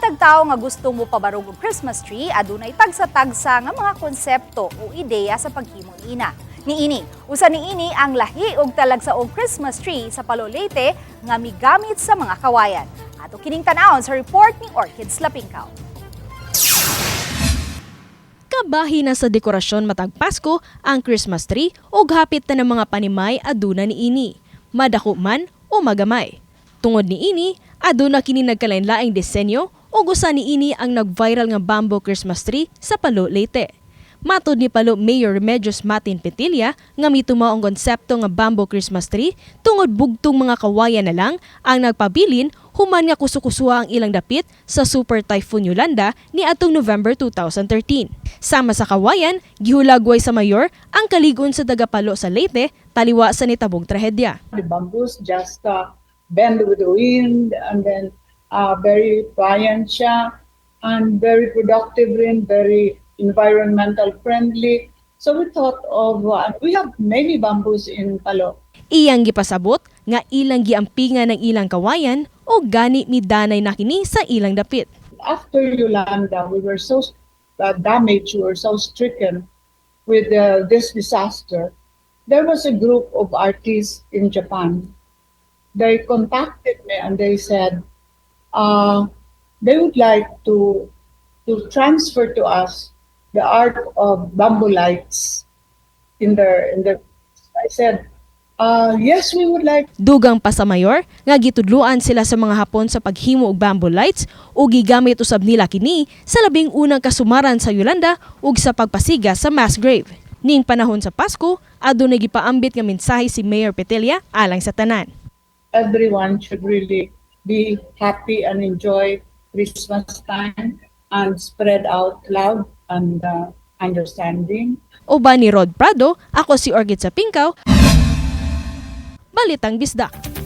Matag tao nga gusto mopabarog og Christmas tree, adunay tagsa-tagsa nga mga konsepto o ideya sa paghimo niini. Niini, usa niini ang lahi og talagsa og Christmas tree sa Palo, Leyte nga migamit sa mga kawayan. Ato kining tan-awon sa report ni Orchids Lapingkaw. Kabahin na sa dekorasyon matag Pasko ang Christmas tree ug hapit na ng mga panimay aduna niini. Madako man o magamay. Tungod niini, aduna kini nagkalain-laing disenyo ug usa niini ang nag-viral nga bamboo Christmas tree sa Palo, Leyte. Matod ni Palo Mayor Remedios Matin Petilla nga mitumaw ang konsepto nga bamboo Christmas tree tungod bugtong mga kawayan na lang ang nagpabilin human nga kusukusuha ang ilang dapit sa Super Typhoon Yolanda ni atong November 2013. Sama sa kawayan, gihulagway sa mayor ang kaligon sa taga-Palo sa Leyte taliwa sa nitabong trahedya. The bamboos just bend with the wind and then very pliant siya and very productive rin, very environmental friendly. So we thought of, we have many bamboos in Palo. Iyang gipasabot nga ilang giampingan ng ilang kawayan o gani midanay na kini sa ilang dapit. After Yolanda, we were so damaged, we were so stricken with this disaster. There was a group of artists in Japan. They contacted me and they said they would like to transfer to us the art of bamboo lights in their. I said, "Yes, we would like." Dugang pa sa mayor nga gitudluan sila sa mga Hapon sa paghimo og bamboo lights ug gigamit usab nila kini sa labing unang kasumaran sa Yolanda ug sa pagpasiga sa mass grave. Ning panahon sa Pasko, adunay gipaambit nga mensahe si Mayor Petilla alang sa tanan. Everyone should really be happy and enjoy Christmas time and spread out love and understanding. Uban ni Rod Prado, ako si Orchid sa Pingkaw. Balitang Bisdak.